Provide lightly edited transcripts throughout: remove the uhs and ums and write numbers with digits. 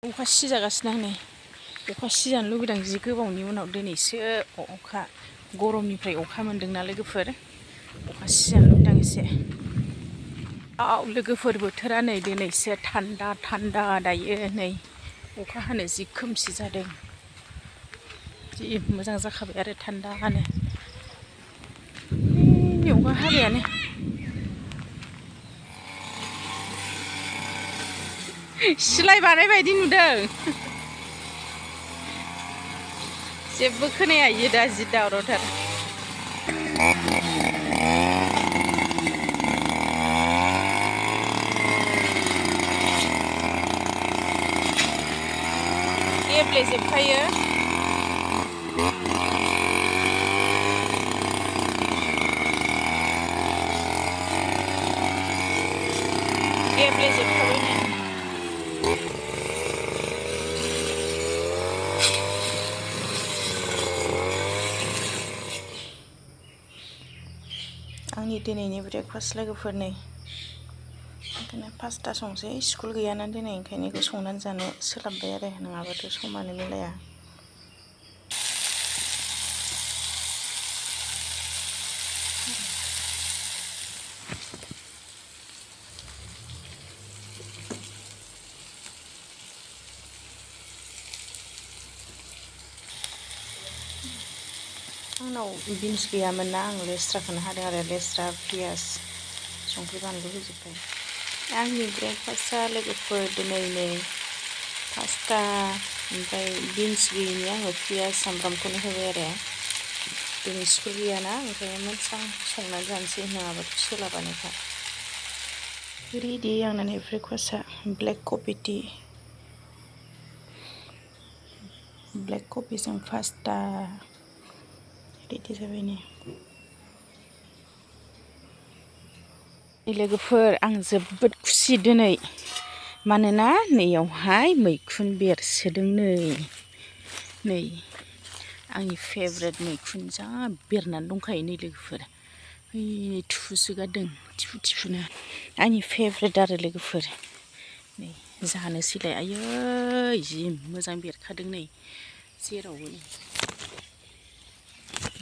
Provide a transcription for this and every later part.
अखा सिजागासिनो आं नै अखा सिजानो लुगैदों जि गोबावनि उनाव दिनैसो अखा गरमनिफ्राय अखा मोन्दोंना लोगोफोर अखा सिजानो लुगैदों एसे लोगोफोर बोथोरा नै दिनैसो थान्दा थान्दा दायो नै अखा हानो जि खोमसि जादों जि मोजां जाखाबाय आरो थान्दानो अखा हाबायानो सिलाय बानाय बायदि नुदों जेबो खोनाया इयो दा जि दावरावथार गेब्लेजोबखायो गेब्लेजोबखाबायनो आंनि दिनैनि ब्रेकफास्ट लोगोफोर नै ओंखायनो पास्ता संसै स्कुल गैयाना दिनै ओंखायनो बेखौ संनानै जानो सोलाबबाय आरो नङाबाथ' समानो मिलाया आंनाव बिन्स गैयामोन ना आं लेस्राखौनो हादों आरो लेस्रा पियाज संख्रि बानलु होजोब्बाय आंनि ब्रेकफास्टआ लोगोफोर दिनै नै पास्ता ओमफ्राय बिन्स गैयिनि आङो पियाज सामब्रामखौनो होबाय आरो दिनै स्कुल गैयाना ओंखायनो मोजां संनानै जानोसै नङाबाथ' सोलाबानोखा रेडि आंना नै ब्रेकफास्टआ ब्लेक कफिजों पास्ता रेडि जाबाय नै लोगोफोर आं जोबोद खुसि दिनै मानोना नैयावहाय मैखुन बेरसोदों नै आंनि फेभरेट मैखुन जा बेरनानै दंखायो नै लोगोफोर थुसोगारदों थिफु थिफुनो आंनि फेभरेट आरो लोगोफोर नै जानोसैलाय आयै जि मोजां बेरखादों नै जेरावबो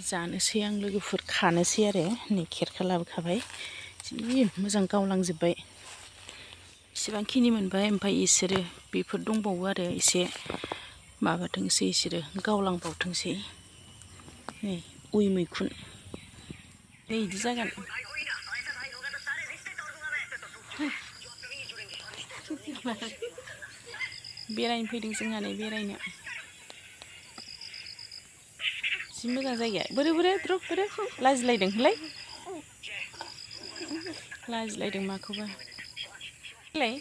जानोसै आं लोगोफोर खानोसै आरो नै खेरखा लाबोखाबाय जि मोजां गावलांजोब्बाय इसेबांखिनि मोनबाय ओमफ्राय इसोरो बेफोर दंबावो आरो एसे माबाथोंसै इसोरो गावलांबावथोंसै नै मैखुन नै इदि जागोन बेरायनो फैदों जोंहा नै बेरायनो जि मोजां जायगाया बोरै लाजिलायदों होनलाय लाजिलायदों माखौबा होलाय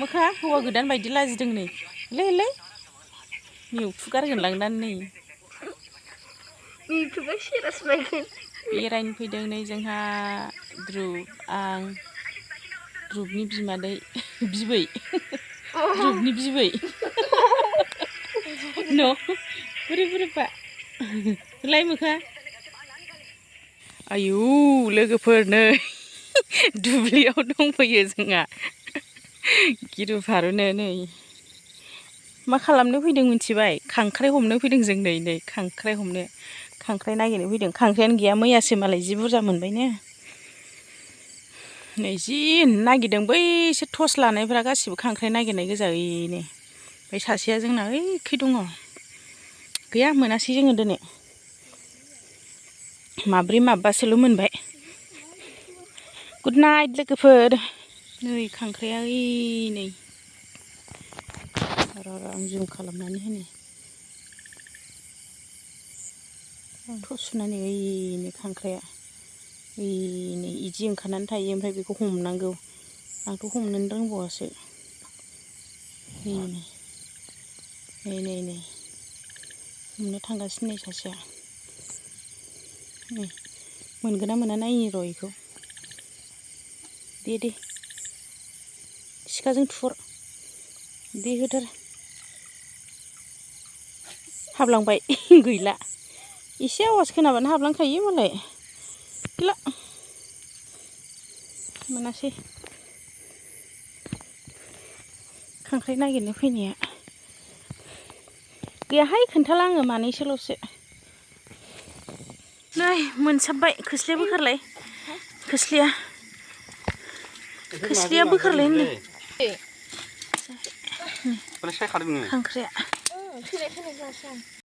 मोखा हौवा गोदान बायदि लाजिदों नै होलाय मेवथु गारगोनलांना नै बेरायनो फैदों नै जोंहा आं ध्रुबनि बिमादै ध्रुबनि बिबै बोरैबा होलाय मोखा आयु लोगोफोर नै दुब्लियाव दंफैयो जोंहा गिरु फारुनो नै मा खालामनो फैदों मिथिबाय खांख्राइ हमनो फैदों जों नै खांख्राइ नागिरनो फैदों खांख्राइयानो गैया मैयासो मालाय जि बुरजा मोनबायनो नै जि नागिरदों बैसोर टर्स लानायफ्रा गासिबो खांख्राइ नागिरनाय गोजा ओइनो ओमफ्राय सासेया जोंना ओइखै दङ गैया मोनासै जोङो दिनै माब्रै माबासोल' मोनबाय गुड नाइट लोगोफोर नै खांख्राइया नै आं जुम खालामनानै होनि टर्स सुनानै ओइनो खांख्राइया नै इदि ओंखारनानै थायो ओमफ्राय बेखौ हमनांगौ आंथ' हमनोनो रोंबावासो नै हमनो थांगासिनो नै सासेया नै मोनगोन ना मोना नायनि र' इखौ दे सिखाजों थुहर दे होथार हाबलांबाय गैला एसे आवाज खोनाबानो हाबलांखायो मालाय गैला मोनासै खांख्राइ नागिरनो फैनाया गैयाहाय खोन्थाला आङो मानैसोल'सो नै मोनसाबबाय खोस्लिया बोखारलाय खोस्लिया बोखारलाय होनदों खांख्राइया